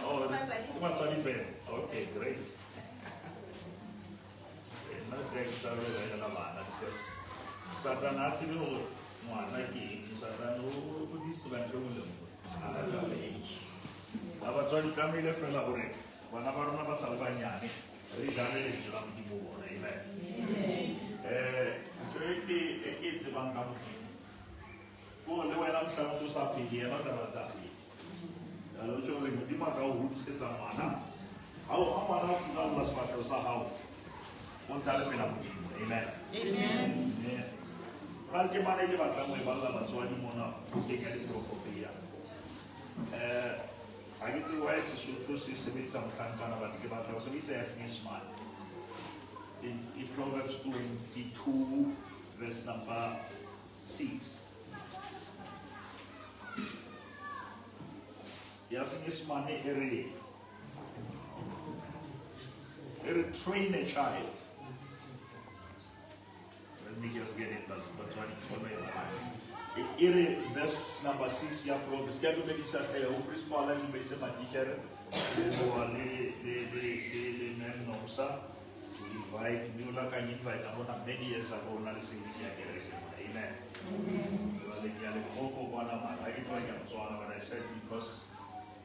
Oh, ke batswadi fela. Okay, great. Nna tse ke tsa re la bana because Satana a tsebe hore ngwana ke eng. Satana o destroy ntho e nngwe le nngwe. Ha a taba age. Ba batswadi tlamehile fela hore bana ba rona ba sa le banyane re jale lentswe la Modimo ho bona. Amen. Ntho e ke e tsebang ka Modimo ke hore le wena mohlang o se o sa phele, yena o tla ba ntsa phele. Jwale o tjho hore Modimo a ka o hodisetsa ngwana. Ha o ha ngwana a furalla sefahleho sa hao, o ntsa le pela Modimo. Amen. Amen. Amen. Hona le temana e ke batlang ho e balla batswadi mona bukeng ya Diprofeia. Ha ke tsebe why Sesotho se sebedisa mohlankana, but ke batla ho sebedisa ya Senyesemane. In Proverbs 22 verse number 6. Ya Senyesemane e re train a child. Let me just get it, batswadi ke bona e e re verse number 6 ya Proverbs. Ke a dumedisa hle ho principal, a dumedise matitjhere le boa le Ma'am Nomsa to invite me. O la ka invite mona many years ago na le service ya kereke mona. Amen. Jwale ke a le kopo kwana mara ha ke tloha ke a Botswana, but I said because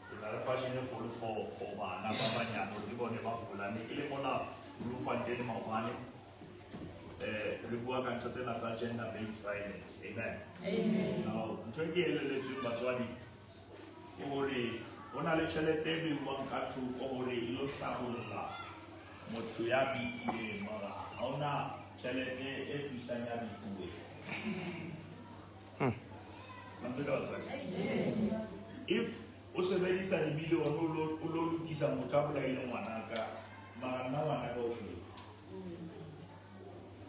ke na le passion e kgolo for bana ba banyane hore ke bone ba hola. Ne ke le mona Bloemfontein maobane, re bua ka ntho tsena tsa gender based violence. Amen. Amen. Now, ntho e ke eleletsweng batswadi ke hore ho na le tjhelete e beuwang ka thoko hore e lo hlabolla motho ya betileng, mara ha hona tjhelete e thusang ya bituweng. La nkutlwa, batswadi? If o sebedisa dimilione o lo lokisa motho a bolaileng ngwanaka, mara nna ngwanaka o shwele.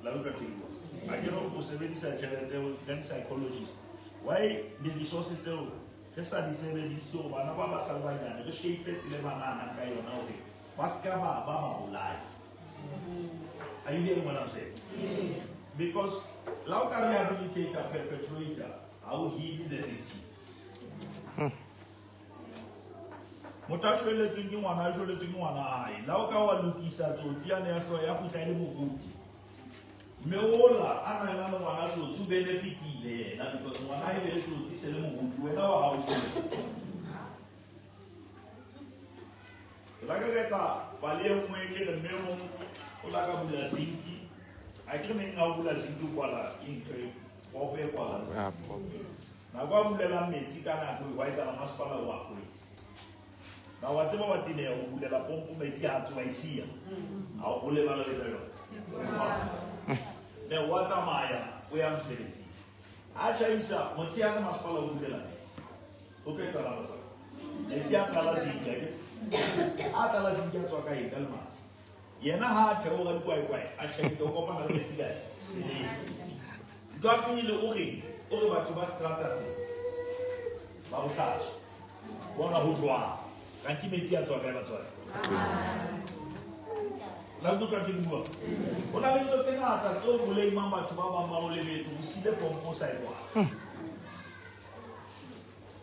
La utlwa ke bua? Ha ke re o sebedisa tjhelete ho then psychologist. Why di-resources tseo re sa di sebedise hore bana ba ba sa le banyane re shape tsela e ba nahanang ka yona hore ba ska ba bolaya? Are you hearing what I'm saying? Yes. Because la o ka rehabilitate perpetrator, ha o heal the victim. Motho a shweletsweng ke ngwana, a shweletsweng ke ngwana hae. La o ka wa lokisa tsotsi yane ya hlooho ya kgutla e le moruti. Mme ola a nang le ngwana tsotsi o benefitile yena because ngwana e be le tsotsi se le moruti, wena wa hao shwele. Ke la ka etsa pale e nngwe ke re mme mong o la ka bula zinki. A ke re neng ha o bula zinki o kwala ntho e pompo e kwala zinki. Nako a bulelang metsi ka nako e wa etsahala masepala o a kwetse. Na wa tseba wa teneha ho bulela pompo metsi ha tswa e siya. Ha o lebala le tsa yona. Ne wa tsamaya o ya mosebetsing. A tjhaisa motshehare masepala o bulela metsi. Ho tlo etsahala batswadi? Metsi a tlala zinki a ke? A tlala zinki a tswa ka eng ka lematsi. Yena ha a theoha dikwaekwae a tjhaisa o kopana le metsi kae? Tseleng. Ntho ya pele o re batho ba strata se ba bohlaswa. Bona ho jwang? Kanti metsi a tswa kae batswadi? La nkutlwa ke bua? Ho na le ntho tse ngata tseo bolaimang batho ba bang ba o lebetse o sile pompo o sa e kwala.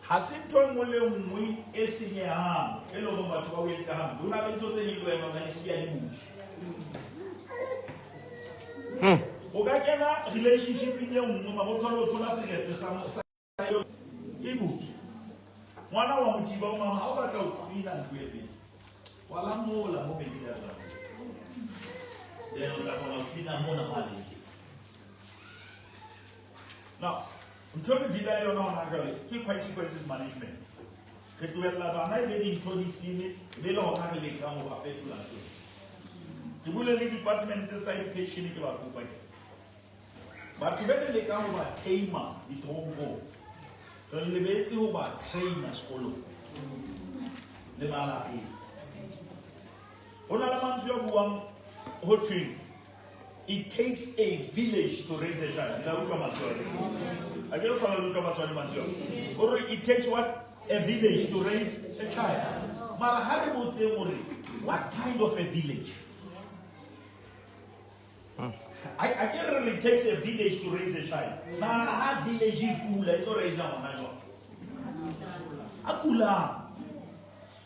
Ha se ntho e nngwe le nngwe e senyehang e leng hore batho ba o entse hampe. Ho na le ntho tse ding le wena o ka di siya di butswe. O ka kena relationship-eng e nngwe mara o thole o thola seretse sa e butswe. Ngwana wa motiba o mama ha o batla ho clean-a ntlo e pele. Kwala mola mo metsi a tswang. Then o tla kgona ho clean-a mona mo a leng teng. Now, ntho e re dealang le yona hona jwale ke consequences management. Re tlohella bana e be dintho di sele, e be le hona re lekang ho ba fetola ntho. Ke bule le department tsa education ke ba kopa ke. Batho be re lekang ho ba tame ditoronkong, re lebetse ho ba traina sekolong le malapeng. Ho na le mantswe a buang ho thweng it takes a village to raise a child. La utlwa mantswe a. A ke re hlola le utlwa batswadi mantswe a. O re it takes what? A village to raise a child. Mara ha re botseng hore what kind of a village? I ke re it takes a village to raise a child. Mara ha village e kula e tlo raise ngwana jwang? A kulang.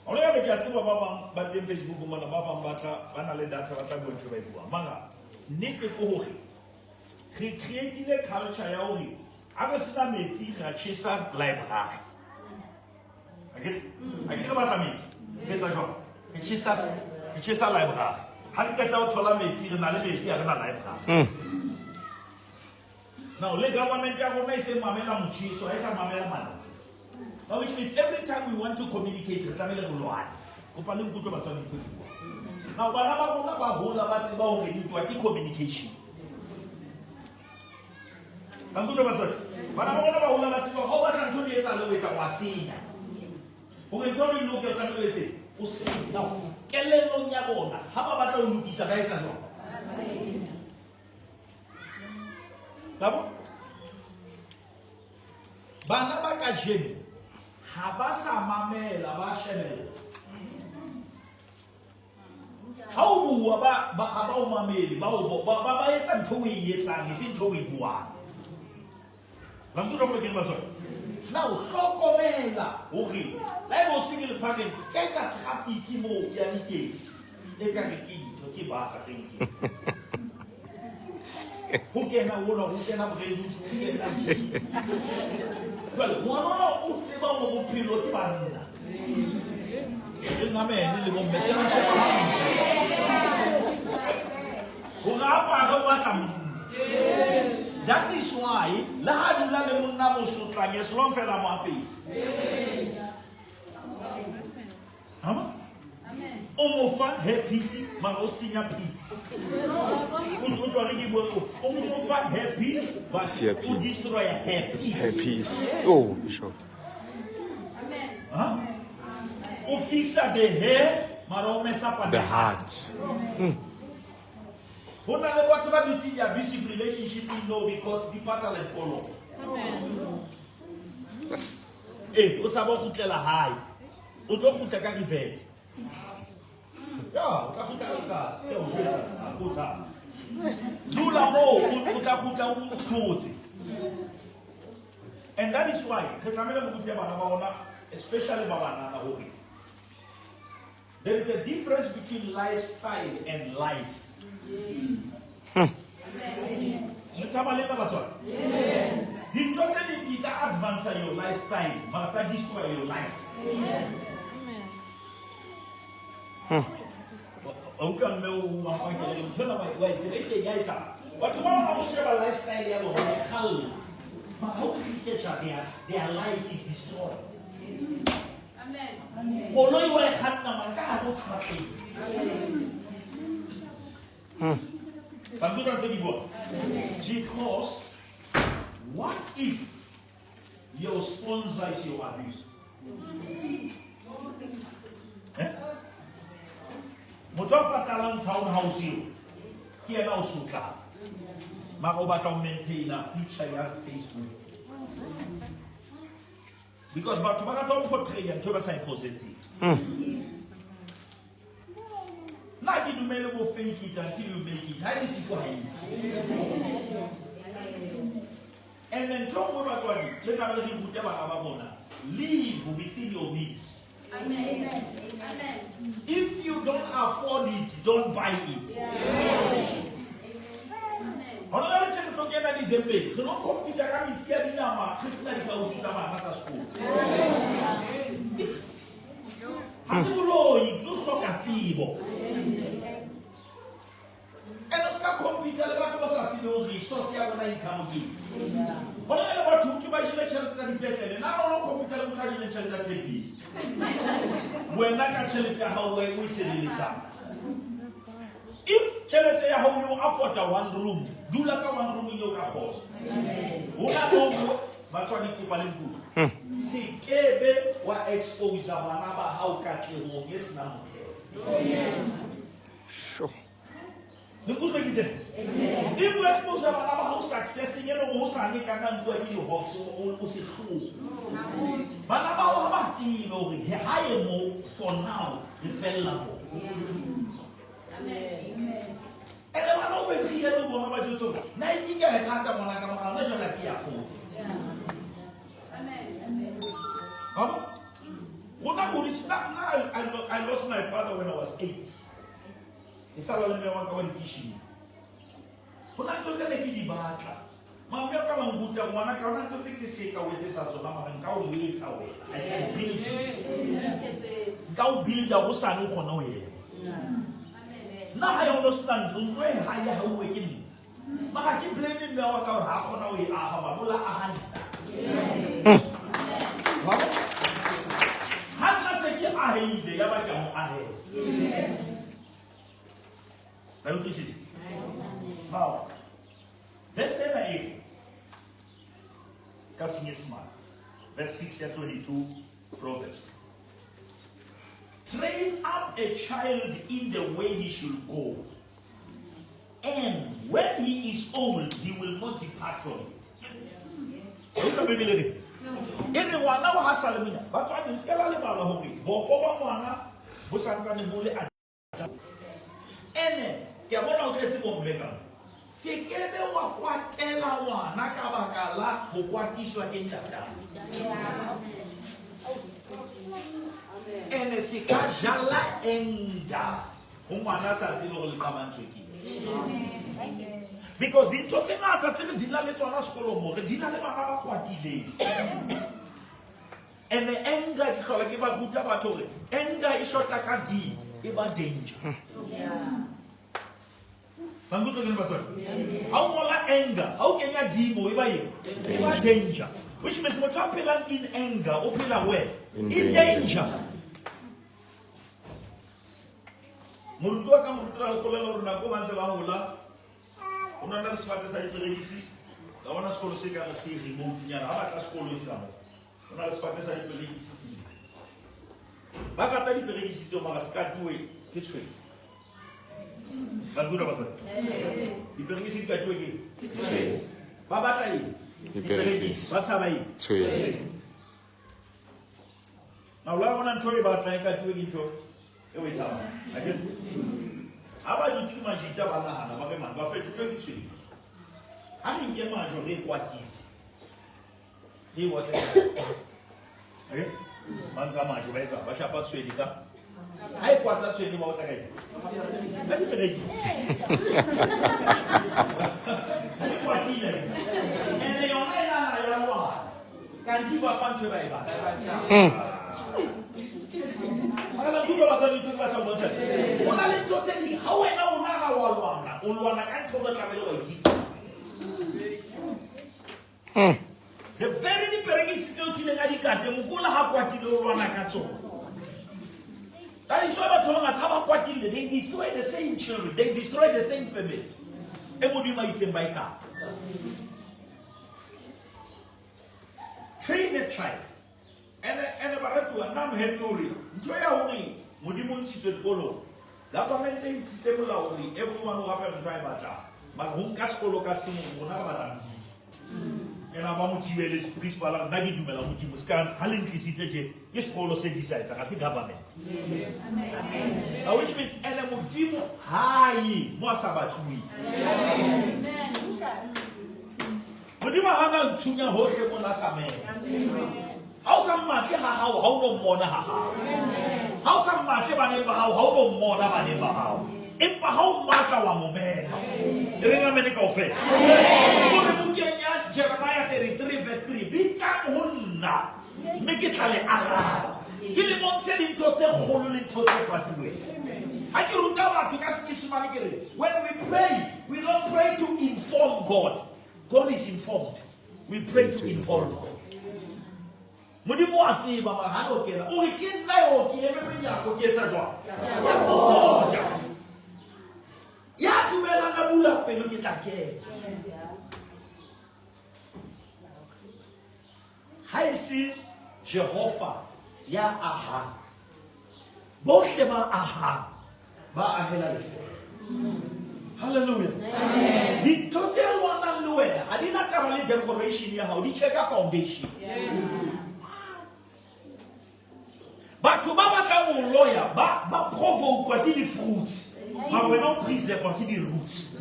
O le Jwale ke a tseba ba bang ba teng Facebook mona, ba bang ba tla ba na le data ba tla bua ntho e ba e buang. Mara nnete ke hore re create-ile culture ya hore ha re sena metsi ra tjhesa library. Akere akere re batla metsi, re etsa jwang? Re tjhesa re tjhesa library. Ha re qeta ho thola metsi, re na le metsi, ha re na library. Now le government ya rona e se mamela motjheso, ha e sa mamela mantswe. Now which means every time we want to communicate, re tlamehile re lwane. Kopa le nkutlwe batswadi ntho e ke buang. Now bana ba rona ba hola ba tseba hore ntwa ke communication. Ba nkutlwe batswadi? Bana ba rona ba hola ba tseba ha o batla ntho di etsahale o etsa wa senya. Hore ntho di loke o tlamehile o etse o senye. Now kelellong ya bona ha ba batla ho lokisa ba etsa jwang? Ba Bana ba kajeno ha ba sa mamela ba shebella. Ha o bua ba ba ha ba o mamele ba o ba ba ba etsa ntho o e etsang e seng ntho o e buang. La nkutlwa mo ke batswadi? Now hlokomela hore la ebe o single parent se ka etsa traffic moo ya ditekesi e ka re ke ntho ke batla thank you. Ho kena ona, ho kena boreduso, ho kena Jesu. Jwale ngwana ona o tseba hore bophelo ke banna. E ngamene le bomme se ka sheba hantle. Hore apare o batla monna. That is why le ha dula le monna mo sotlang as long fela mo apese. Ama? O mo fa her peace, mara o senya peace. O utlwa re ke bua ko. O mo fa her peace, but o destroy her peace. Her peace. Oh, Bishop. Huh? O fixa the hair, mara o mess up The heart. Ho na le batho ba dutseng di abusive relationship no because di patala dikoloto. Yes. Eh, o sa bo kgutlela hae. O tlo kgutla ka reverse. Ya, o tla kgutla ka kasi. Ke o jwetsa, ha ko tshaba. Dula moo, o tla kgutla o thotse. And that is why re tlamehile re rute bana ba rona, especially ba banana hore there is a difference between lifestyle and life. Le tshaba le nna batswadi? Dintho tse ding di ka advance your lifestyle, mara tsa destroy your life. Wa utlwa mme o wa mpakela ntho ena wa e tseba e teng ya etsahala. Batho ba bang ba sheba lifestyle ya bona e kgalla. Mara ha o researcha their life is destroyed. Koloi wa e kganna mara ka hare o tshwatlehile. Ba nkutlwa ntho ke bua? Because what if your sponsor is your abuser? Eh? Motho a patalang townhouse eo ke yena o sotlang. Mara o batla ho maintaina picture ya Facebook. Because batho ba rata ho portray ntho e ba sa e possessing. Nna ke dumele bo fake it until you make it. Ha e le siko ha e tle. And then ntho e nngwe batswadi le tlamehile re rute bana ba rona, live within your means. Amen. Amen. If you don't afford it, don't buy it. Hona jwale tje re tlo kena December, re lo compete ka mesi ya dinama, re sena dikausu tsa bana tsa sekolo. Ha se boloi, ke ho hloka tsebo. And o ska compete le batho ba sa tsebeng hore resource ya bona income ke eng. Hona jwale batho ho thwe ba jele tjhelete tsa dipetlele, na o lo compete le motho a jeleng tjhelete ya tekesi? Wena ka tjhelete ya hao o e sebeletsang. If tjhelete ya hao o afforda one room, dula ka one room eo ka kgotso. Ho na le hore batswadi kopa le nkutlwe. Se kebe wa expose bana ba hao katlehong e senang motheo. Sure. Le nkutlwe ke tsena? If o expose bana ba hao successeng e leng hore hosane ka nna nkuwa ke di-hawks o sehloho. Bana ba hao ha ba tsebe hore hae mo for now re fella mo. Ene bana o be clear le bona ba jwetse hore Nike ke a e rata ngwana ka mara hona jwale ha ke e afford. Wa bona? Rona hodisa nna I lost my father when I was 8. Ke sala le mme wa ka wa dikishini. Ho na ntho tse ne ke di batla. Mamme o ka la nruta ngwana ka hona ntho tse ke se ka o etsetsa tsona mara nka o etsa wena. I can build you. Nka o builda o sane o kgona ho ema. Nna ha yona o sena ntlo, ntlo e ha ya hauwe ke nna. Mara ke blame mme wa ka hore ha a kgona ho e aha, ba mola aha nna. Ha nna se ke ahile, ya ba ke a mo ahela. La utlwisisa? Now, verse ena e re, ka Senyesemane, verse 6 ya 22 Proverbs. Train up a child in the way he should go, and when he is old, he will not depart from it. Utlwa Bibele re? E re ngwana wa ha sa le monyane. Batswadi, le se ke la lebala hore boko ba ngwana bo santsane bo le Ene, ke a bona o tletse bomme ka mo. Se ke be wa kwatela ngwana ka baka la ho kwatiswa ke ntatao. Ene se ka jala anger ho ngwana a sa tsebe hore le qabantswe ke eng. Because dintho tse ngata tse re dealang le tsona sekolong mo, re deala le bana ba kwatileng. Ene anger ke hlola ke ba ruta batho hore anger e shota ka D e ba danger. Ba nkutlwa ke le batswadi? Ha o ngola anger, ha o kenya D mo e ba eng? E ba danger. Which means motho a phelang in anger o phela where? In In danger. danger. Moruti wa ka moruti wa lekgolela hore nako ba ntse ba hola, o na le sefate sa diperekisi, ka bona sekolo se ka re se remote nyana, ha batla sekolo e se ka moo. O na le sefate sa diperekisi tseo. Ba rata diperekisi tseo mara se katuwe ke tshwene. Ba nkutlwa batswadi? Diperekisi di katuwe ke eng? Tshwene. Ba batla eng? Diperekisi. Ba tshaba eng? Tshwene. Na o la bona ntho e batlang e katuwe ke ntho e o e tshabang. Akere? Ha ba dutse ke majita ba nahana ba re man ba fetotswe ke tshwene. Ha re nke majwe re e kwatise. Re e otle. Akere? Ba nka majwe ba etsa ba shapa tshwene ka. Ha e kwata tshwene ba otla ka eng? Ka diperekisi. E kwatile. Ene yona e nahana ya lwana. Kanti ba fa ntho e ba e batlang. Mara la nkutlwa batswadi ntho e ke batlang ho bontsha. Ho na le ntho tse ding, ha wena o nahana wa lwana, o lwana ka ntho o tlamehile wa e dira. The very diperekisi tseo tileng a di kate, mokola ha kwatile o lwana ka tsona. That is why batho ba bangata ha ba kwatile, they destroy the same children, they destroy the same family. E Modimo a itseng ba e kate. Train a child. Ene baratuwa, nna I'm happy hore ntho ya hore Modimo o ntshitswe dikolong. Government e ntshitse molao hore everyone o rapela ntho a e batlang. Mara ho nka sekolo ka seng rona re batla Modimo. Ena ba mo thibele principal a re, nna ke dumela Modimo, se ka ha le ntlisitse tje, ke sekolo se decide, ga se government. Now, which means ene Modimo ha ye mo a sa batluweng. Modimo ha na ntshunya hohle mona sa mema. Ha o sa mmatle ha hao, ha o no mmona ha hao. Ha o sa mmatle baneng ba hao, ha o no mmona baneng ba hao. Empa ha o mmatla wa mo mema. E reng amen kaofela. O re bukeng ya Jeremiah 33 verse 3, bitsang ho nna mme ke tla le araba. Ke le bontshe dintho tse kgolo le ntho tse patuweng. Ha ke ruta batho ka Senyesemane ke re, when we pray, we don't pray to inform God. God is informed. We pray to involve God. Modimo wa tseba mara ha no kena. O re ke nna eo ke eme menyako ke etsa jwang? Ya kokota. Ya dumelang a bula pelo ke tla kena. Ha e se Jehova ya ahang. Bohle ba ahang ba ahela lefeela. Hallelujah. Dintho tse lwanang le wena ha di na taba le decoration ya hao, di checka foundation. Batho ba batlang ho loya ba provoke ke di-fruits, mara wena o preserve ke di-roots.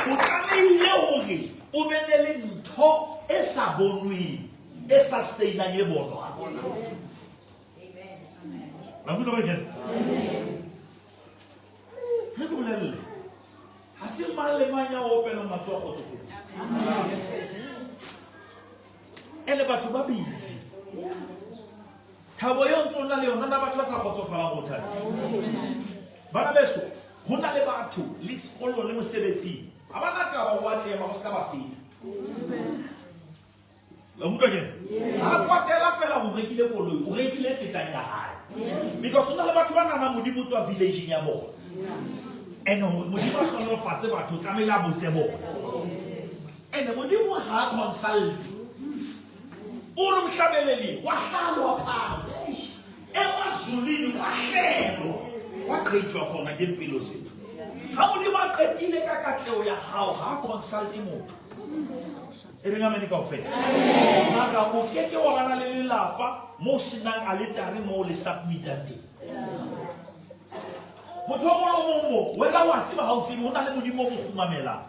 O tlamehile hore o be ne le ntho e sa bonweng e sustainang e bonwang. La nkutlwa ba kene? Ge ke bolelele, ga se mang le mang ya o opelang matsoho a kgotsofetse. Ene batho ba busy. Thabo eo ntse o na le yona na batho ba sa kgotsofalang go thata. Bana beso, go na le batho le sekolong le mosebetsing. Ga ba na taba go atlema go se ka ba feta. La utlwa ke? Ha kwatela fela go rekile koloi, o rekile e fetang ya hae. Because ho na le batho ba nana Modimo o tswa village-eng ya bona. And hore Modimo a hlohonolofatse batho tlamehile a botse bona. And Modimo ha a consult. O re mohlabeleli wahlalwa phansi emazulwini kwahlelwa kwagqitshwa khona ngempilo zethu. Ha Modimo a qetile ka katleho ya hao ha a consulte motho. E reng amen kaofela. Mara o ke ke wa bana le lelapa mo senang aletare mo le submitang teng. Motho o mong le o mong mo wena wa tseba ha o tsebe ho na le Modimo o mo kgumamelang.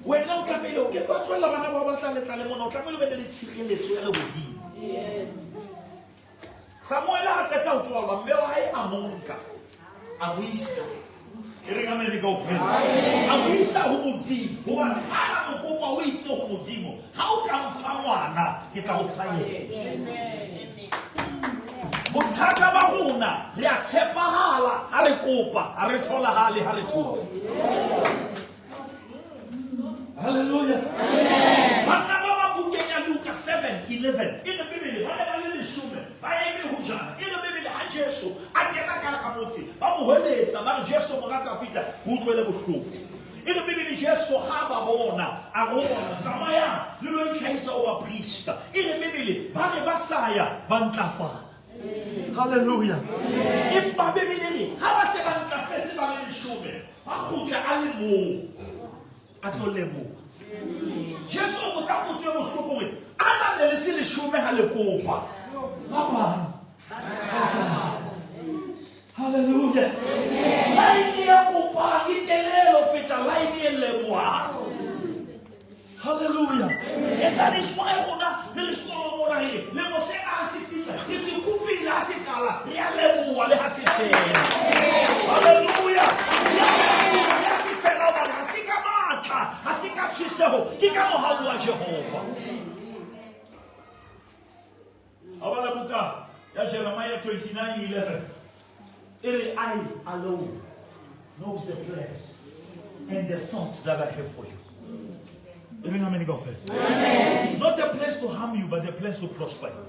Wena o tlamehile o ke ba tlohela bana bao ba tla letla le mona o tlamehile o be le tshireletso ya lehodimo. Samuele ha qeta ho tswalwa mme wa hae a mo nka a mo isa e reng amen kaofela a mo isa ho Modimo hobane ha a mo kopa o itse ho Modimo ha o ka mfa ngwana ke tla o fa yena. Bothata ba rona re a tshepahala ha re kopa ha re tholahale ha re thotse. Hallelujah. Banna ba ba bukeng ya Luka 7:11 e re Bibele ba ne ba le leshome ba eme ho jana. E re Bibele ha Jesu a kena ka hara motse ba mo hweletsa ba re Jesu mora Dafida re utlwele bohloko. E re Bibele Jesu ha ba bona a re ho bona tsamayang le lo itlhahisa ho baprista. E re Bibele ba re ba sa ya ba ntlafala. Hallelujah. Empa Bibele e re ha ba se ba ntlafetse ba le leshome ba kgutla a le mong a tlo leboha. Jesu o botsa potso e bohloko hore a na ne le se leshome ha le kopa ba bang. Hallelujah. Line ya kopang e telele ho feta line e lebohang. Hallelujah. And that is why rona re le sekolong mona he lemo sena ha se fihla re se kopile ha se qala re a leboha le ha se fela. Hallelujah. Re a leboha le ha se fela hobane ha se ka matla, ha se ka tjheseho, ke ka mohau wa Jehova. Ha bala buka ya Jeremiah 29:11 e re I alone knows the plans and the thoughts that I have for you. E reng amen kaofela. Not a place to harm you, but a place to prosper you.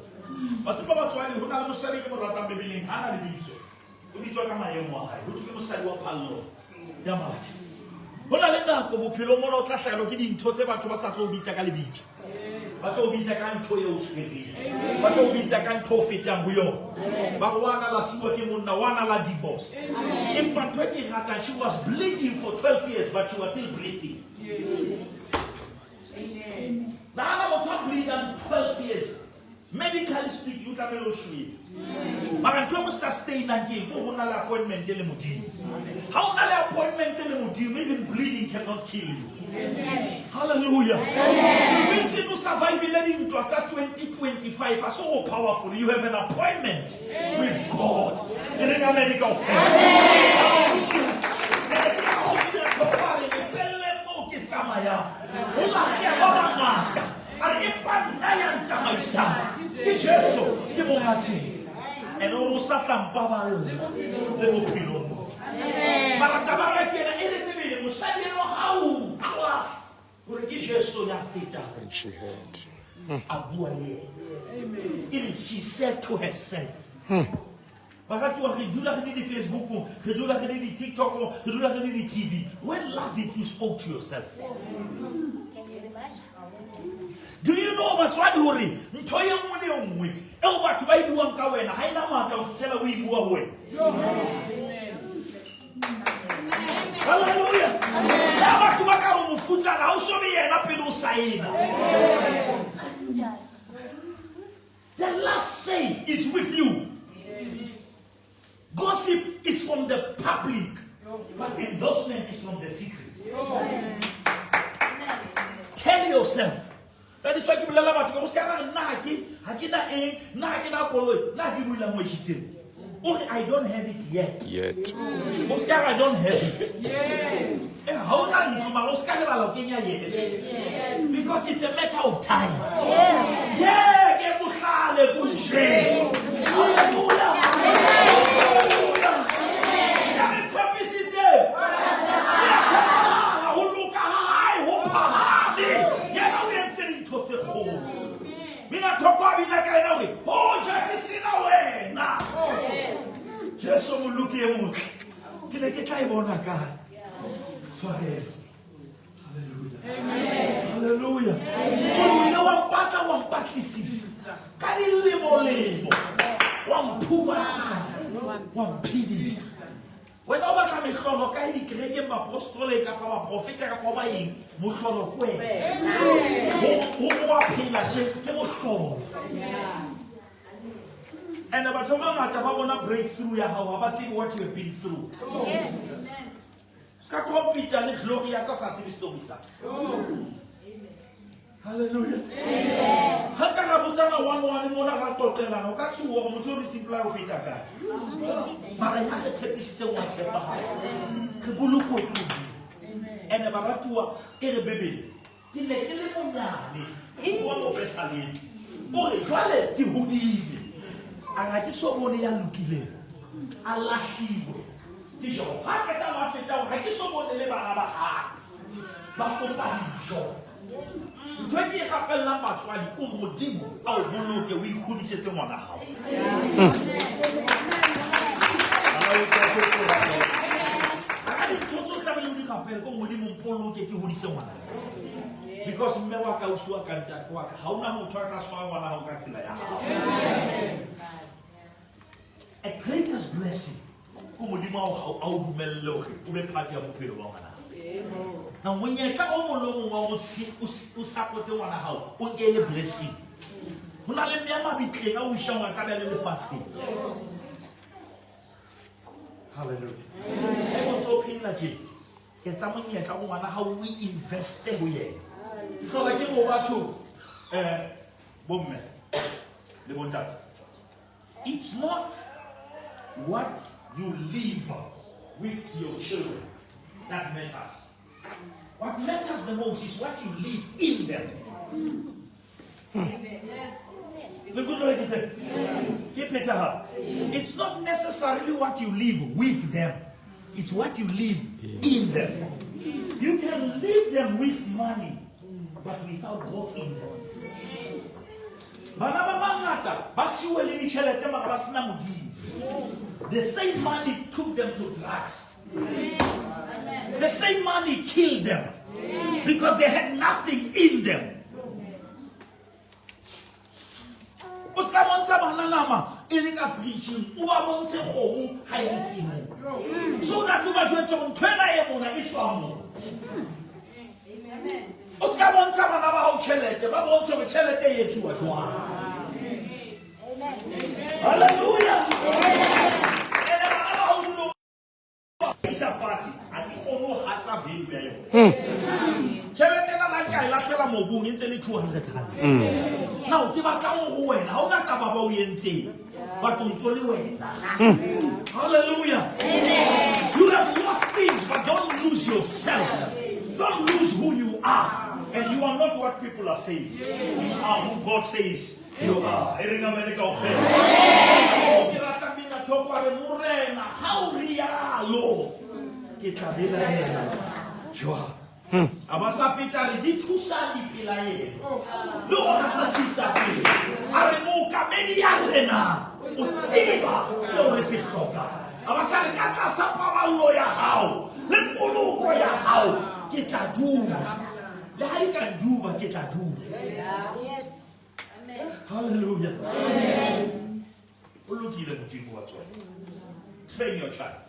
Batho ba batswadi ho na le mosadi ke mo ratang Bibeleng, ha na lebitso. O bitswa ka maemo a hae. Ho thwe ke mosadi wa phallo ya madi. Ho na le nako bophelong mona o tla hlahelwa ke dintho tse batho ba sa tlo o bitsa ka lebitso. Ba tlo o bitsa ka ntho eo o tshwereng. Ba tlo o bitsa ka ntho o fetang ho yona. Ba re wa na la siwa ke monna, wa na la divorce. Empa ntho e ke e ratang, she was bleeding for 12 years but she was still breathing. Nahana motho a bleedang 12 years. Medically speaking, o tlamehile o shwele. Mara ntho e mo sustainang ke eng? Ke ho na le appointment le Modimo. Ha o na le appointment le Modimo, even bleeding cannot kill you. Hallelujah. The reason o survivile dintwa tsa 2025 ha se go powerful. You have an appointment with God. E reng amen kaofela. Hallelujah. Ke tsamayang ho lahleha ba bangata a re empa nna ya ntsamaisang ke Jesu ke monga tsela ene o sa tla mpaballa le bophelong bo mara taba ka ke ena e re Bibele mosadi eno ha utlwa hore ke Jesu ya fetang And she heard. a bua le ena e re she said to herself Baratuwa re dula re le di-Facebookong, re dula re le di-TikTokong, re dula re le di-TV. When last did you spoke to yourself? Do you know batswadi hore ntho e nngwe le e nngwe eo batho ba e buang ka wena ha e na matla ho fihlela o e bua ho wena? Hallelujah. Le ha batho ba ka re o mofutsana ha o so be yena pele o saena. The last say is with you. Gossip is from the public, but endorsement is from the secret. Tell yourself. That is why ke bolela batho ka go se ka ra re nna ga ke na eng, nna ga ke na koloi, nna ga ke bue language tseo. O re I don't have it yet. Yet. O se ka re I don't have it. Yes. Ha o na ntlo mara o se ka lebala o kenya yet. Yes. Because it's a matter of time. Yes. Yeah, ke bohlale kunje. Hallelujah. Hallelujah. Ya re tshepisitse. Ya tshepahala, ho loka ha hae ho phahame. Yena o entse dintho tse kgolo. Mina thoko a bina ka yena hore, hoja ke sena wena. Jesu moloki e motle. Ke ne ke tla e bona kae? Tshwarelo. Hallelujah. Hallelujah. O ile wa mpatla, wa mpatlisisa. Ka dilemolemo. Wa mphumana. Wa mphedisa. Wena o batla mehlolo kae dikerekeng, bapostoleng kapa baprofeta kapa ba eng? Mohlolo ke wena. Ho wa phela tje ke mohlolo. And batho ba bangata ba bona breakthrough ya hao, ha ba tsebe what you have been through. Yes. Se ka compete le glory ya ka o sa tsebe story sa. Hallelujah. Ha ka ra botsana one one mona ra qoqelana, o ka tshoha hore motho o re tsipela ho feta kae. Mara ya re tshepisitseng wa tshepahala. Re bolokuwe ke Modimo. Ene baratuwa e re Bibele, ke ne ke le monyane wa mopesaleme. O re jwale ke hodile. A ga ke so bone ya lokileng a lahliwe ke Jehova. Ha qeta ba feta hore ga ke so bone le bana ba hae ba kopa dijo. Ntho e ke e gapellang batswadi ke hore Modimo a o boloke o ikgodisetse ngwana hao. Ka dintho tse o tlamehile o di gapele ke hore Modimo mpoloke ke hodise ngwana. Because mme wa ka, ausi wa ka, ntate wa ka, ha hona motho a tla tshwara ngwana hao ka tsela ya hao. A greatest blessing ko Modimo a o dumelle hore o be part ya bophelo ba ngwana. Na monyetla o mong le o mong wa hore o supporte ngwana hao, o nke e le blessing. Ho na le mme ya mabitleng a o isha ngwana ka be le lefatsheng. Hallelujah. E o ntso phela tje. Etsa monyetla o ngwana hao o investe ho yena. Hlola ke bo batho bomme le bontate. It's not what you live with your children that matters. What matters the most is what you leave in them. Yes. It's not necessarily what you live with them. It's what you leave in them. You can leave them with money, but without God in them. Bana ba bangata ba siwe le ditjhelete mara ba sena Modimo. The same money took them to drugs. The same money killed them because they had nothing in them. O ska bontsha bana nama e le ka fridgeng, o ba bontshe kgomo ha e le tshimong. So that o ba jwetse hore ntho ena e mona e tswa moo. O ska bontsha bana ba hao tjhelete, ba bontshe hore tjhelete e etsuwa jwang. Hallelujah. Ene bana ba hao dilo ba isa fatshe, ha ke kgone ho hata value ya yona. Tjhelete ena la ka e lahlela mobung e ntse le 200 rand. Now ke batla ho wena, ha ona taba ba o entseng, but o ntso le wena. Hallelujah. Amen. You have lost things, but don't lose yourself. Don't lose who you are. And you are not what people are saying. You are who God says you are. E reng amen kaofela. Ke rata mina thoko a re Morena, ha o rialo, ke tla belaela jwang? A ba sa feta re di thusa dipelaelo. Le ona ba sisa pele. A re mookamedi ya rena o tseba seo re se hlokang. A ba sa re ka tlasa paballo ya hao le poloko ya hao ke tla dula. Le ha di ka nduba ke tla dula. Yes. Amen. Hallelujah. O lokile Modimo wa tsona. Train your child.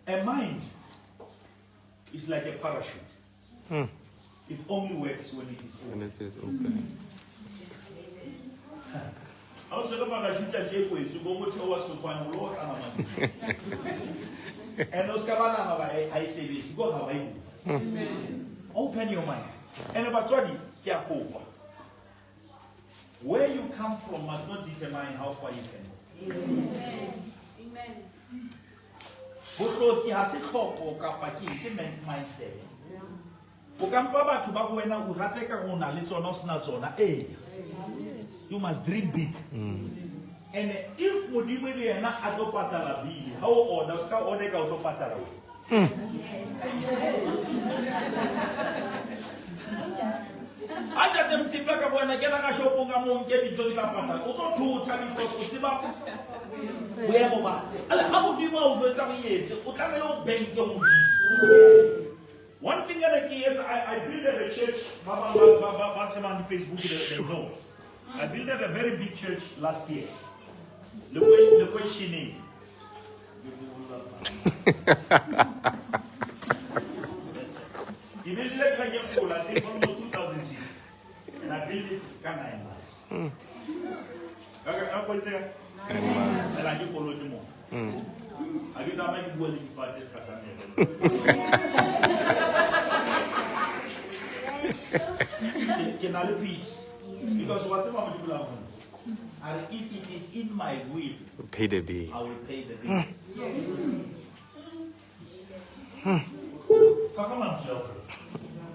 A mind is like a parachute. It only works when it is open. When it is open. Ha o tsebe parachute a tje kwetswe, bo motho wa sefofane o lo otlana madi. And o ska ba nahana hore ha e sebetse, ko ha ba e bula. Open your mind. And batswadi, ke a kopa. Where you come from must not determine how far you can go. Amen. Bohloki ha se tlhoko kapa ke eng, ke mindset. O ka mpa batho ba go wena o rate ka go na le tsona o sena tsona. Ee. You must dream big. And if Modimo le yena a tlo patala bill, ha o order, o ska order ka o tlo patala wena. Ha ntate Mtshipe ka bo wena kena ka shopong ka mo nke dintho di tla patala. O tlo thotha because o tseba boemo ba. Ale ha Modimo a o jwetsa o etse, o tlamehile o banke ho Modimo. One thing that I can I built a church, ba ba ba ba ba tsebang di Facebook, they know. I built a very big church last year. Le questioning. Ke built kereke e kgolo, I think almost 2000 seats. And I built it ka 9 months. Ka ka ka itse ka? 9 months. Fela ke kolote motho. Ha ke tsamaye ke bua le difate se ka sa mmele. Ke na le peace. Because wa tseba Modimo la mo. A re, if it is in my will, Pay the bill. I will pay the bill. So come on, Geoffrey.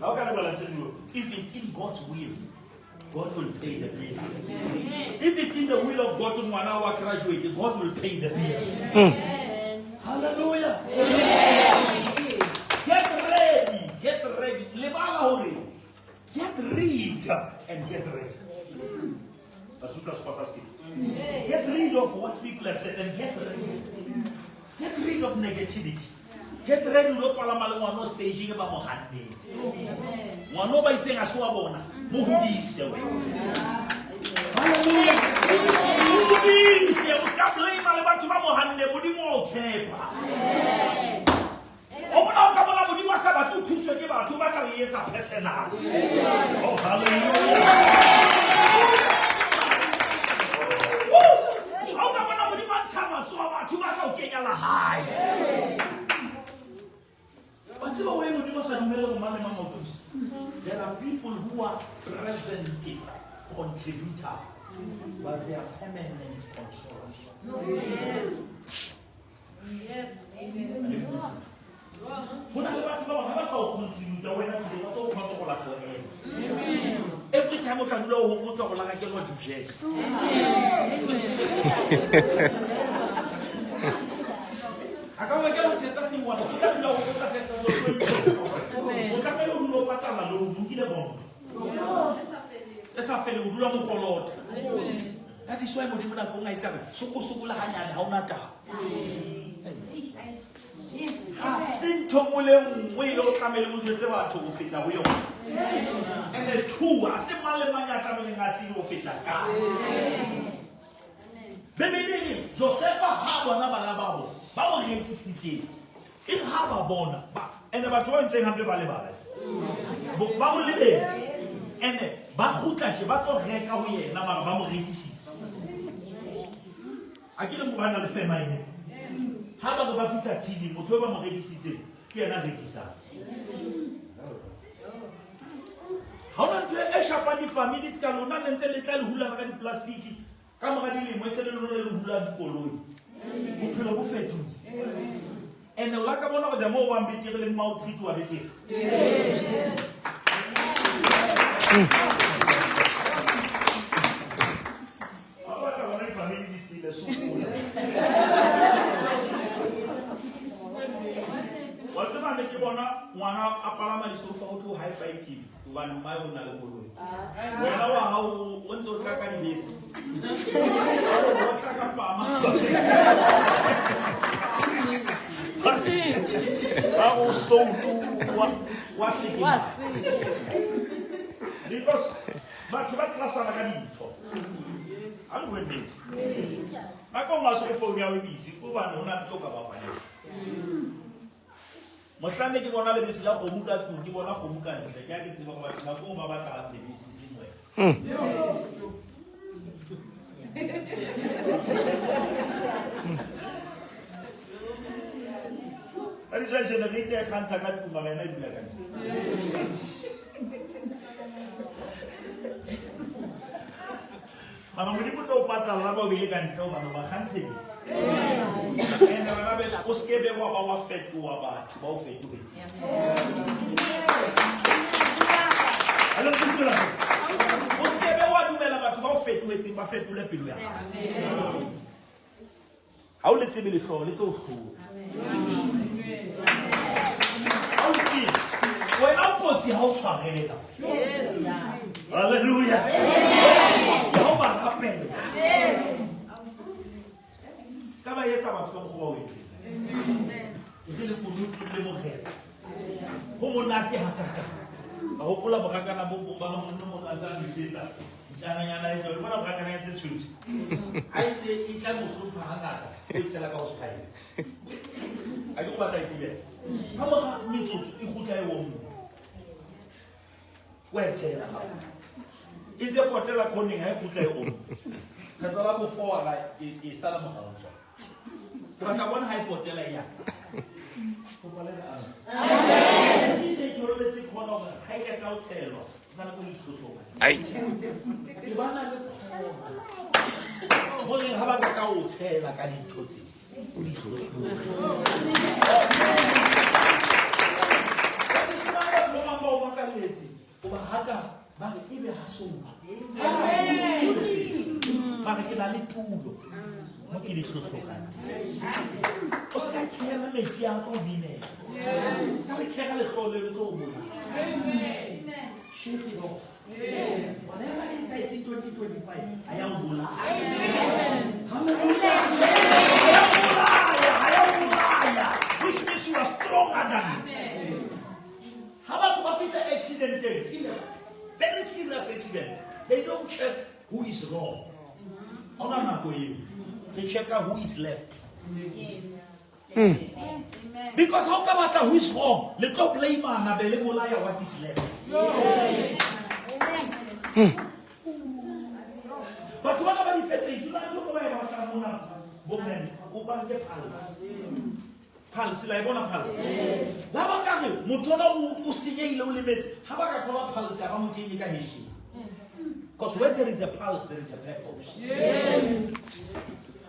How can I balance you? If it's in God's will, God will pay the bill. If it's in the will of God to ngwana wa graduate, God will pay the bill. Hallelujah. Get ready. Get ready. Lebala hore. Get rid and get ready. Get rid of what people have said and get ready. Get rid of negativity. Get ready lo palama le ngwana o staging ba mo hanneng. Ngwana o ba itseng a se wa bona, mo hodise wena. Hallelujah. Mo hodise, o ska blame le batho ba mo hanneng, Modimo o tshepa. O bona o ka bona Modimo a sa batle ho thuswe ke batho, ba tla o etsa personal. Oh, hallelujah. Ha o ka bona Modimo a ntsha matsoho a batho, ba tla o kenya lehae. Wa tseba why Modimo a sa dumelle hore mang le mang a o thuse? There are people who are present contributors, but they are permanent controllers. Yes. Yes. Amen. Ho na le batho ba bang ha ba ka o contributa wena today, ba tlo o controla forever. Every time o tla dula o hopotsa hore la ka ke lwa jujela. A ka o rekela seeta se one, o tla dula o hopotsa seeta se o. O tlamehile o dule o patala loan, o nkile bond. E sa fele, o dula mokolota. That is why Modimo nakong a etsa re, sokosokola hanyane ha ona taba. Ha se ntho nngwe le nngwe e o tlamehileng o jwetse batho ho feta ho yona. And the two, ha se mang le mang ya tlamehileng a tsebe ho feta ka. Bibele e re, Josefa ha bona bana babo ba mo rekisitseng, e re ha ba bona, and batho ba entseng hampe ba lebala. Ba mo lebetse. And ba kgutla tje, ba tlo reka ho yena mara ba mo rekisitse. A ke le mo bana le famine. Ha ba re ba fihla TV, motho ba mo rekisitseng ke yena a rekisang. Ha hona ntho e shapang di-family se ka lona le ntse le tla le hulana ka di-plastic, ka mora dilemo e se le lona le hula dikoloi. Bophelo bo fetohile. And o la ka bona hore the more o bang betere le mma o treat wa betere. Ha o batla bona di-family di sele, sokola. Wa tseba ne ke bona ngwana a palama disofa ho tlo hi-fi TV hobane mmae o na le koloi. Wena wa hao o ntse o tla ka dibese. O tla ka pama. Ba o stoutu wa hlekema. Because batho ba tlasana ka dintho. Ha re bue nnete. Nako nngwe ha se go phone ya o busy, hobane ho na le tlo ka ba faneng. Mohlang ne ke bona lebese la kgomo ka tlung, ke bona kgomo ka ntle. Ke ha ke tseba hore batho nako nngwe ba batla lebese seng wena. That is why generator e kgantsha ka tlung, mara yena e dula ka ntle. Mara Modimo o tlo o patalla ba o beile ka ntle hobane o ba kgantsheditse. And bana beso, o se ke be wa ba wa fetoha batho ba o fetohetseng. Ha le nkutlwela seo? O se ke be wa dumela batho ba o fetohetseng ba fetole pelo ya hao. Ha o le tsebe lehlooho le tlo o hlola. Ha o le tsebe, wena o kotsi ha o tshwarela. Hallelujah. Kotsi ha o ba rapela. Ka ba etsa batho ka mokgwa ba o entseng. Re le kunutu le Morena. Ho monate hakakang. Ka hopola borakana bo bong ba monna mona a tla nwesetsa ntlananyana e jwalo. Bona borakana e tse tshweu. Ha e ntse e tla mo hlopha hangata, o e tshela ka ho sephaele. Ha ke go batla e tibela. Ka mora metsotso e kgutla e omme. O e tshela hape. E ntse potela khoneng ha e kgutla e omme. Kgetlo la bo four la e sala morao jwale. Ke batla bona ha e potela e ya kae. Kopa le re amen. Amen. Se ithololetse khona hore ha e qeta ho tshelwa, na le ko itlhotlhoka. Ai. Ke ba na le khona. Ho reng ha ba ka ka o tshela ka dintho tse. O di tlhotlhoka. Ba bang ba o makalletse, o ba haka ba re ebe ha so ba. Ba re ke na le tulo mo ke di hlohlorang teng. O se ka khera metsi a ka o binela. Ka re khera lehlooho le tlo o bolaya. Shake it off. Whatever etsahetseng 2025, ha ya o bolaya. Hallelujah. Ha ya o bolaya, ha ya o bolaya. Which means you are stronger than it. Ha batho ba fihla accidenteng, ke le very serious accident, they don't check who is wrong. Ha hona nako eo. Re checka who is left. Because ha o ka batla who is wrong, le tlo blame-ana be le bolaya what is left. Batho bana ba di-first aid, na ntho ba e batlang mona, bo men, o ba nke pulse. Pulse, la e bona pulse? La ba ka re, motho ona o senyehile, o lemetse. Ha ba ka thola pulse, ha ba mo kenye ka hesheng. Because where there is a pulse, there is a purpose.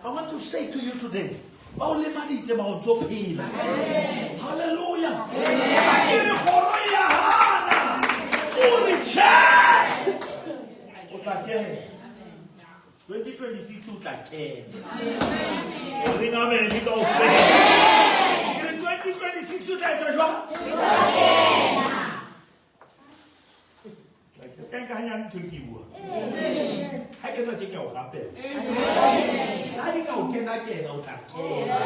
I want to say to you today, ba o lemaditse ba o ntso phela. Hallelujah. Ha ke re kgoro ya hana, o re tjhe. O tla kena. 2026 o tla kena. O reng amen kaofela. Ke re 2026 o tla etsa jwang? Se ka nka hanyane ntho e ke e buang. Ha ke etsa tje ke a o rapela. Ha di ka o kena kena o tla kena.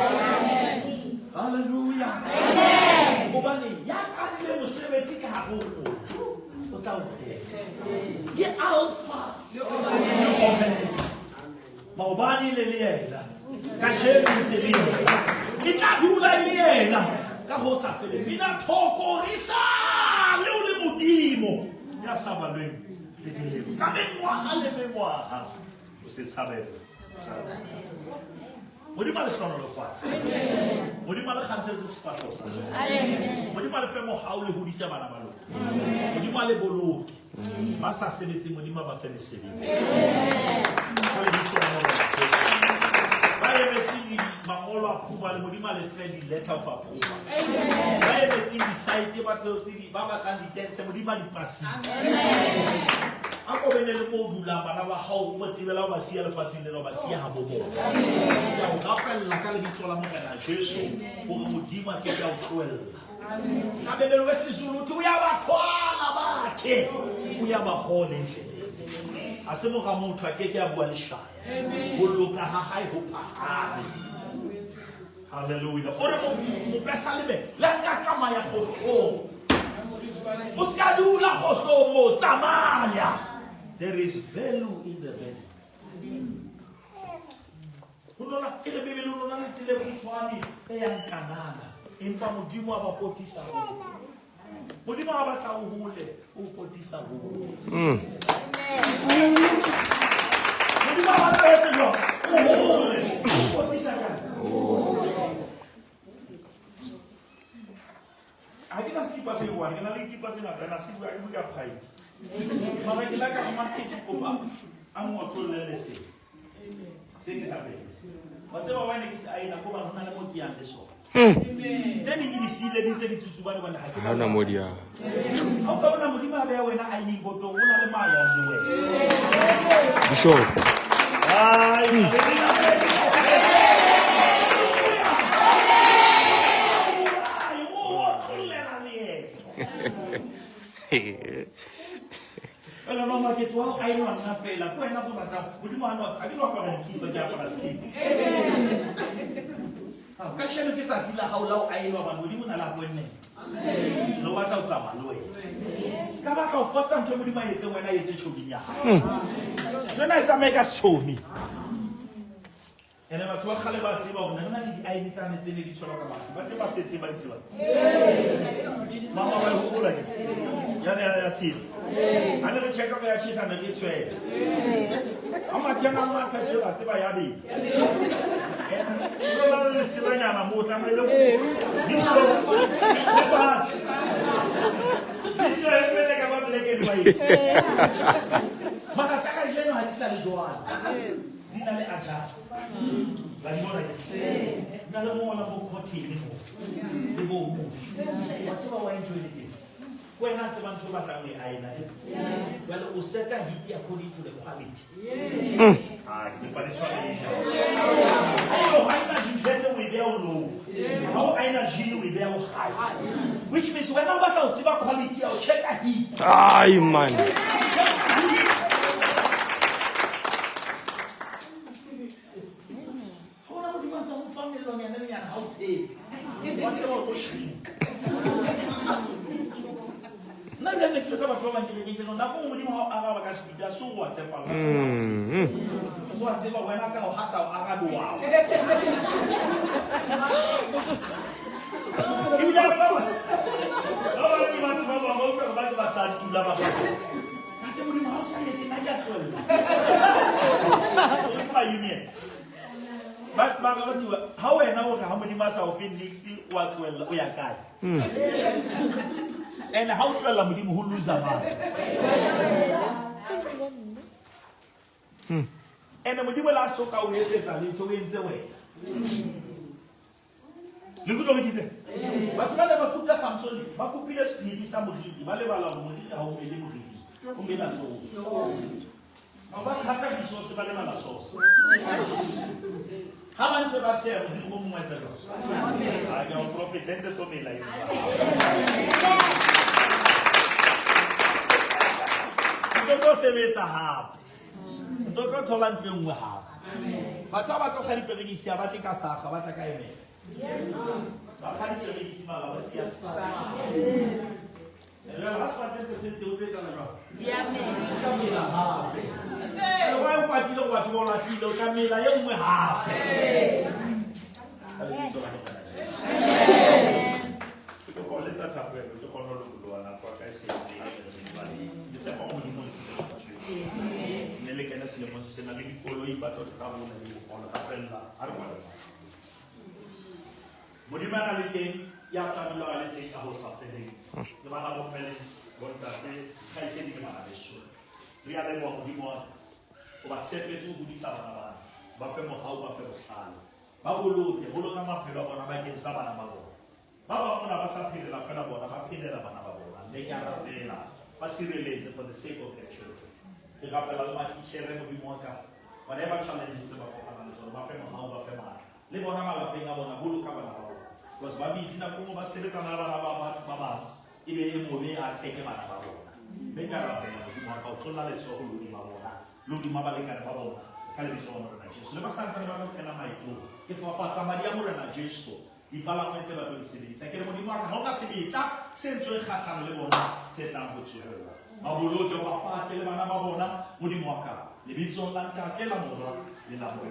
Hallelujah. Hobane ya qadile mosebetsi ka hare ho rona, o tla o phetha. Ke Alpha le Omega. Maobane le le yena, kajeno ntse le yena, e tla dula e le yena ka ho sa feleng. Mina thoko re sa le o le Modimo ya sa balweng le dilemo ka mengwaha le mengwaha. O se tshabe. Modimo a le hlohonolofatse. Modimo a le kgantshetse sefahleho sa hae. Modimo a le fe mohau le hodise bana ba lona. Modimo a le boloke. Ba sa sebetseng Modimo a ba fe mesebetsi. Ka lebitso la Morena Jesu. Ba emetseng mangolo a approval, Modimo a le fe di-letter of approval. Ba emetseng di-site, ba tlo tse di- ba batlang ditense, Modimo a di pasise. A ko bene le mo o dulang, bana ba hao, o ba tsebela o ba siya lefatsheng lena, o ba siya habo bona. Ke a o rapella ka lebitso la Morena Jesu, hore Modimo a ke ke a o tlohella. Hlabelelo wesiZulu uthi uyabathwala bakhe, uyabahola endleleni. Ha se mora motho a ke ke a bua leshano. Ho loka ha hae ho phahame. Hallelujah. O re mopesaleme, le ha nka tsamaya kgohlong. O se ka dula kgohlong moo, tsamaya. There is value in the valley. Ho nona, e re Bibele, ho nona le tsela e kgutshwane e yang Kanana, empa Modimo a ba potisa hole. Modimo ha batla o hole, o potisa hole. Modimo ha batla o etse jwang? O hole, o potisa kae? Ha ke na sekipa se one, ke na le dikipa tse ngata, na se bua, ke bua ka Mara ke la ka go maske ke kopa a ngotlolle le se. Se ke sa pele. Wa tseba wa ne ke se aina ko ba hona le mo ke yang le sona. Tse ding ke di siile di ntse di tsutsubane hobane ha ke Ha hona mo di yang. Ha o ka bona Modimo a beha wena ironing botong, o na le ma yang le wena. Bishop. Ai, o le yena. Fela no maketso wa ho aenwa nna fela, ke wena go batlang. Modimo a no, ha ke no apara dikipa, ke apara skipa. Ka sheno ke tsatsi la hao la ho aenwa bana, Modimo o na le appointment. Le o batla ho tsamaya le wena. Se ka batla ho fosta ntho e Modimo a etseng wena, a etse tjhoming ya hao. Ntho ena e tsamaye ka setjhomi. Ene batho ba kgale ba tseba hore ne re na le di-aene tsane tse ne di tshwarwa ka batho. Ba teng ba setseng ba di tsebang. Mama wa e hopola ke? Ya ne ya tshela. Ha ne re check-a ya tjhesa ne re tshwela. Ha mathe a matha tje ba tseba ya bele. O na le leselanyana moo tlamehile biso le fatshe. Biso e mele ka ba black and white. Mara tsa kajeno ha di sa le jwalo. Di na le adjust. La di bona ke? Di na le mo ngola bo cotton mo. Le bo mo. Wa tseba wa enjoy le teng. Ke wena a tsebang ntho o batlang ho e aena. Jwale o seta heat according to the quality. Ah, ke kopa le tshware. Haeba o aena jean o e beha o low. Ha o aena jean o e beha o high. Which means wena o batla ho tseba quality ya ho check-a heat. Ai man. Ha ona Modimo a ntse a mo fa mellonyana nyana ha o tshepe. Wa tseba o tlo shrink. Nna le ne ke jwetsa batho ba bang ke re ke re nako nngwe Modimo ha o araba ka speed a so wa tshepa. So wa tseba wena ka ho ha sa o arabe wa. Ebile ba ba ba ke batho ba bang ba utlwa ba ke ba sa tula ba ba. Ntate Modimo ha o sa etse nna ke a tlohella. Ke ba union. Ba ba ba bua ha wena o re ha Modimo a sa o fe nix o a tlohella o ya kae? And ha o tlohella Modimo ho loser mang? And Modimo la so ka o etsetsa letho o entse wena. Le kutlwa ke itseng? Batho ba ne ba kutlwa Samson, ba kopile sephiri sa moriri, ba lebala hore moriri ha o mele moriri, o mela hlooho. Ba ba thata disource ba lebala source. Ha ba ntse ba tsheha moriri o mongwe etsa jwang? Ha ke a o profeta ntse tlo mela eo. Ntse tlo sebetsa hape. Ntse tlo thola ntho e nngwe hape. Batho ba ba tlo kga diperekisi ha ba tle ka sakga, ba tla ka emela. Ba kga diperekisi mara ba siya sefate. Jwale ha sefate ntse se teng, o tlo etsahala jwang? O tla mela hape. Le wa o kwatile hore batho ba o lahlile, o tla mela e nngwe hape. Ka lebitso la Morena Jesu. Ke kopa ho letsa thapelo, ke kgone ho lokoloha nako ya ka e se ntse e re ke tshepa hore Modimo o le file mantswe. Mme le kene selemong sena le dikoloi ba tlo travel le dikgolo rapella ha re kwale. Modimo a na le teng ya tla dula a le teng ka ho sa feleng. Le bana bo mme le bontate, kgaitsedi le bana beso. Re a leboha Modimo wa o ba tshepetse ho hodisa bana bana. Ba fe mohau, ba fe bohlale. Ba boloke, boloka maphelo a bona bakeng sa bana ba bona. Ba bang mona ba sa phelela fela bona, ba phelela bana ba bona. Mme ke a rapela, ba sireletse for the sake of their children. Ke rapela le matitjhere Modimo wa ka. Whatever challenges tse ba kopanang le tsona, ba fe mohau, ba fe matla. Le bona malapeng a bona, boloka bana ba bona. Because ba busy nako nngwe ba sebetsana le bana ba batho ba bang, e be e mobe a theke bana ba bona. Mme ke a rapela Modimo wa ka, o tlolla letsoho le hodima bona, le hodima balekane ba bona, ka lebitso la Morena Jesu. Le ba santsane ba tlo kena maetong, ke fafatsa madi a Morena Jesu dipalangweng tse ba tlo di sebedisa. Ke re Modimo wa ka, ha ona sebetsa se ntswe kgahlano le bona se tlang ho tsohella. Ba boloke, o ba pate le bana ba bona, Modimo wa ka, lebitsong la Ntate, la Mora le la Moya.